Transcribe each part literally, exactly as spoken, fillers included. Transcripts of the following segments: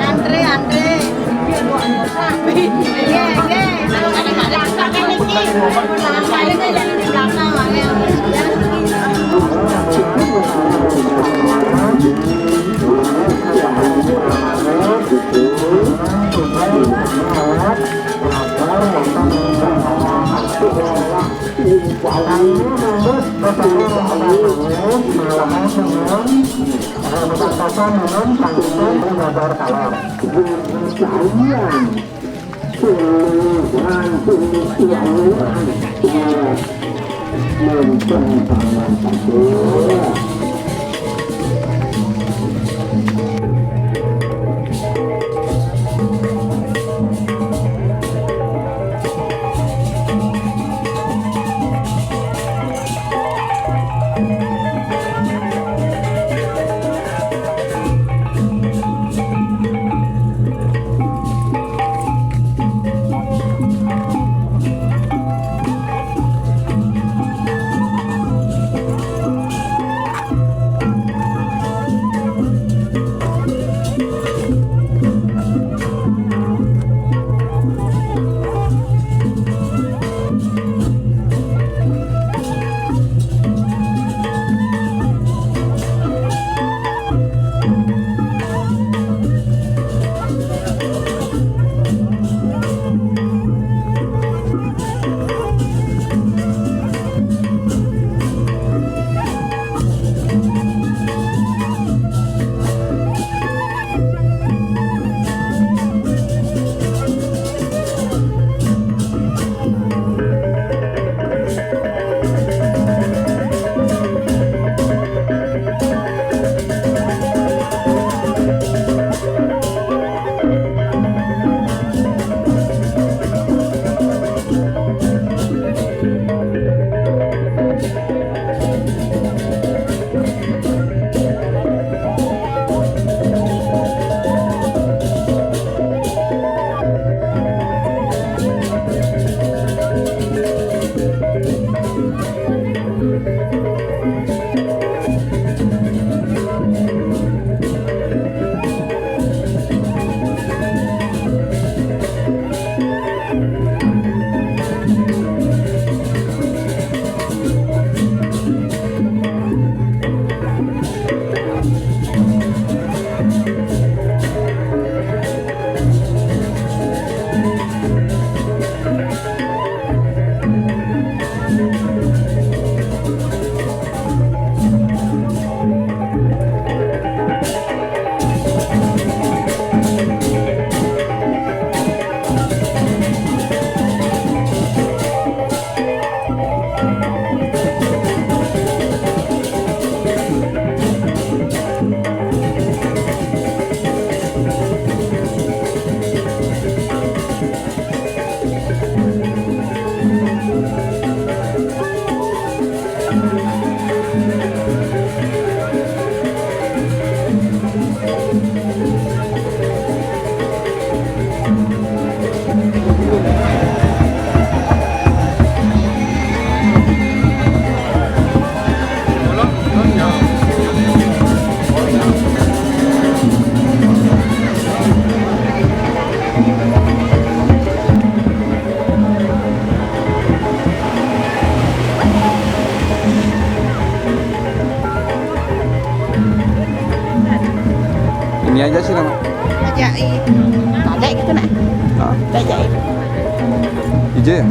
Andre, Andre. Ini aja sih nama. Ajaib. Ada gitu nah. Hah? Ajaib. Ije ya?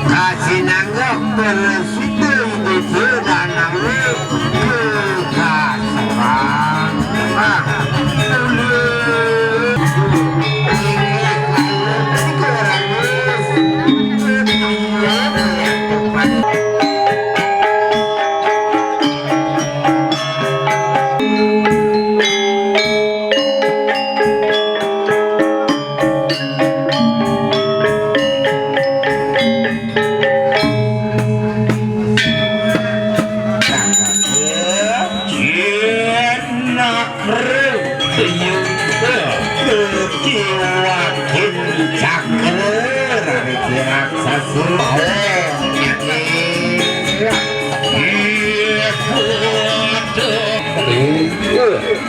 Kasinanggah peresita ibu danang kekasaran. Kiwakin cakra rariki raksasa.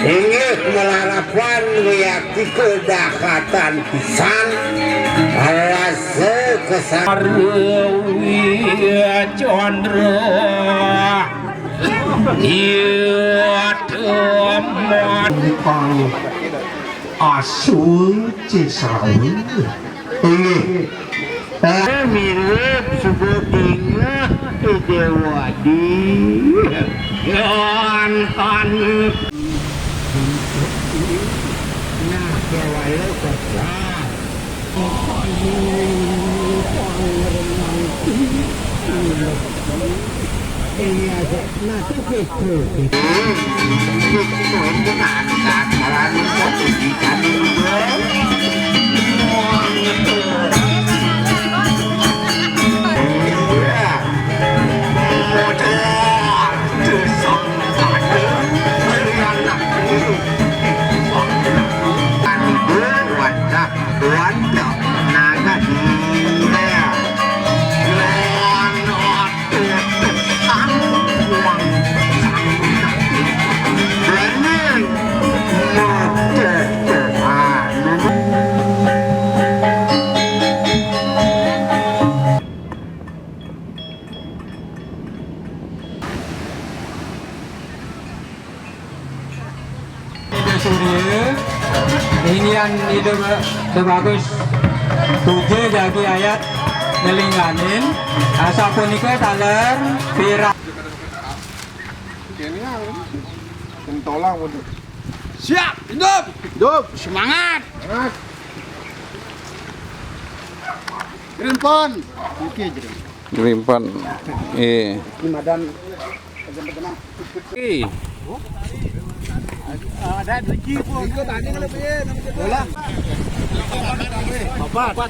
Inggih, malarapan wiakti kedahatan pisan. Rasa kesan. Condro. Iya, teman. Pang asuh Cisrawi. Inggih. Mirip sudah dingeh Ide Wadi. Yan anu. Nah, kewala kesal. Wantah naga di Surya, inian Ida Ba-, Ida Bagus, puja jagi ayat ngelinganin, asapunika taler pirak. Kentolang waduh. Siap, hidup. Hidup, semangat. Semangat. Grimpon. Oke, Jering. Grimpon. Iya. Ini madan. Iya. Ada rezeki pun. Ikut tadi kalau punya. Bola. Papat. Papat.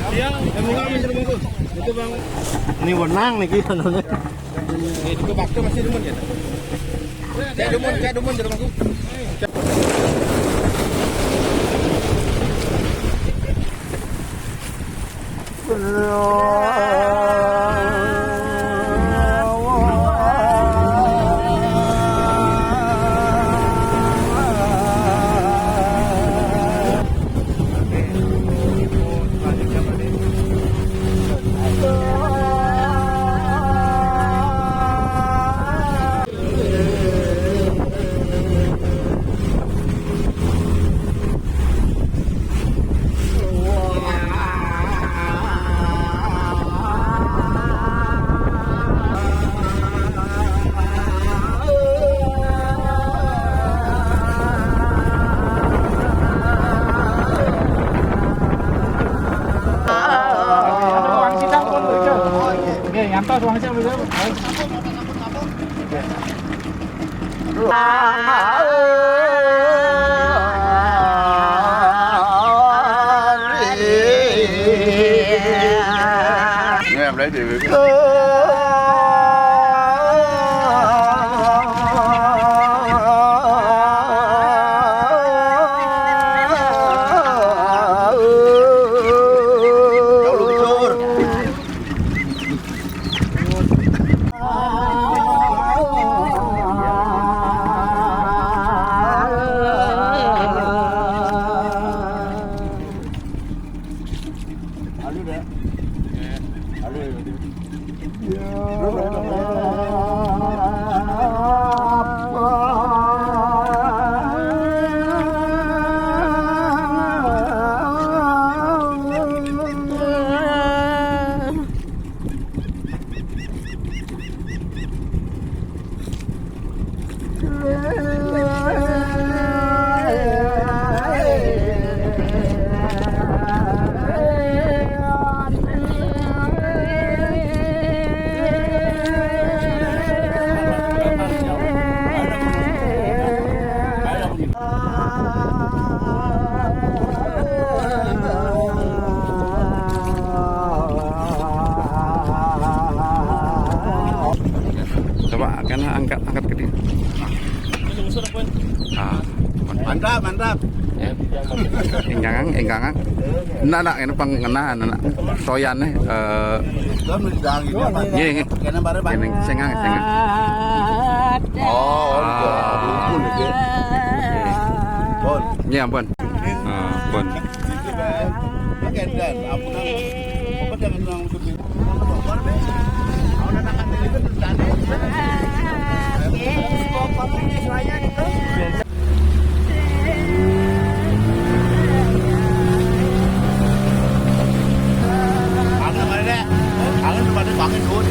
Iya, yang bukan mencari bagus. Itu Bang. Ini wenang nih kita namanya. Ini juga bakso masih demen ya. Saya demen, saya demen di rumahku. Coba kena angkat, angkat ke dia. Ah, mantap, mantap. Ya. Enggangang, enggangang. Ndak, ndak, ini pang ngena, ndak. Toyan nih, eh, Nggih, nggih. Kena bareng, Bang. Ini sengang, sengang. Oh, iya. Ah. Ampun, ya, Bang. Iya, ampun. Ah, ampun. Gitu, Bang. Pakai dan, ampun, ampun. Bapak jangan bilang begitu. Udah makan itu terjadi. Oke. Pokoknya semuanya gitu. Kangen kali, Dek. Kangen tempat dipanggil dulu.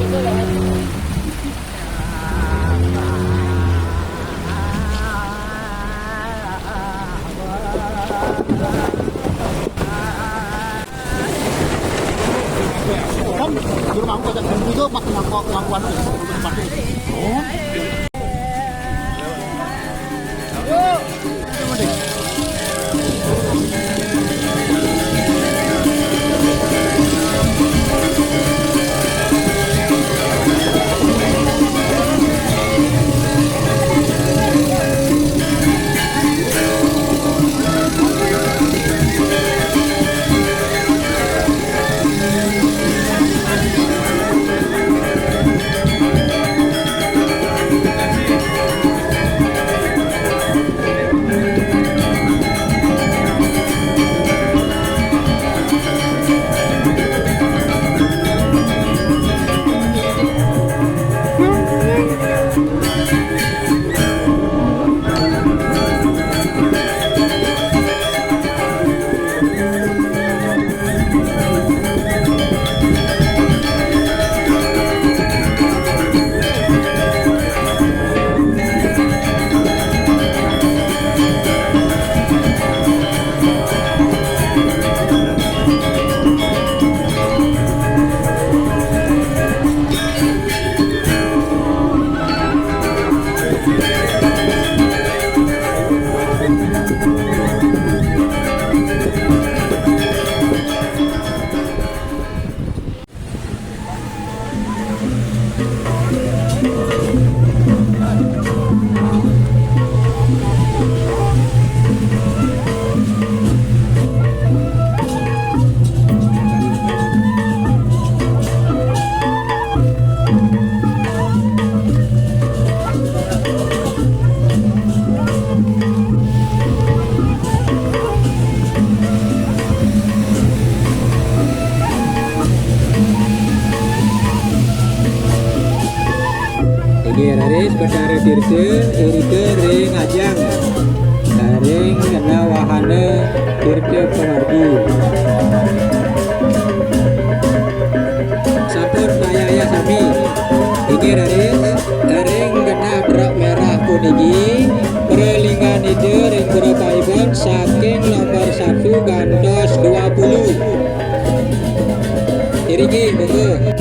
Inggih, raris Betara Tirta, irika ring ajeng, ring ngena wahana Tirta Pamargi. Sampun payah-ayah sami. Inggih, raris ring genah berek merah puniki, pralinggan Ida ring pura paibon saking nomor satu ngantos dua puluh. Iriki, monggo.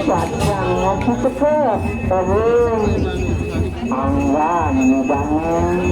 Pacang ngopi teka, terus anggan hidangan.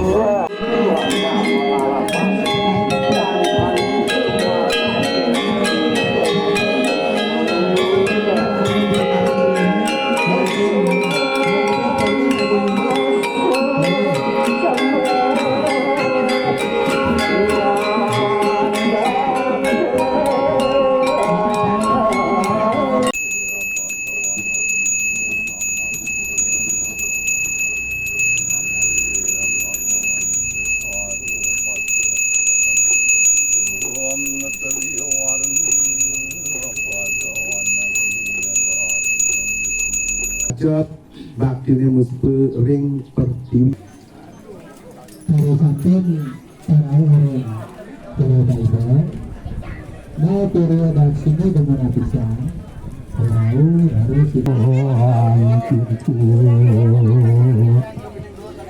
Jot, baktine musti ring pertiwi. Terus samping Parau ring Pura Paibon. Nah, pura daksina demen apisan. Parau harus kita.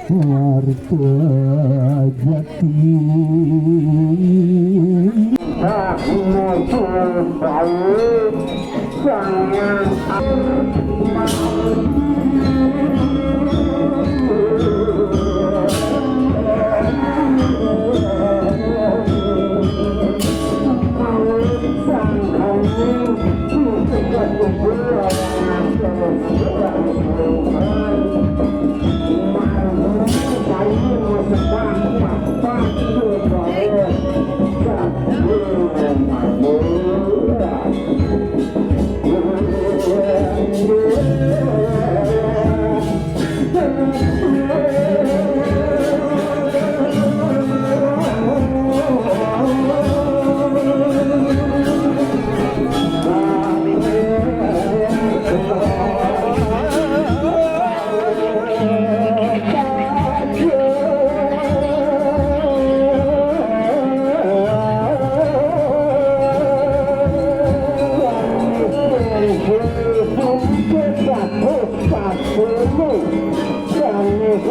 Harta jati. Sang muncul baik.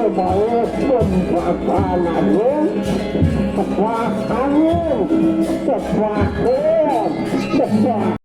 Bahwa pembahasannya sepakat, sepakat, sepakat.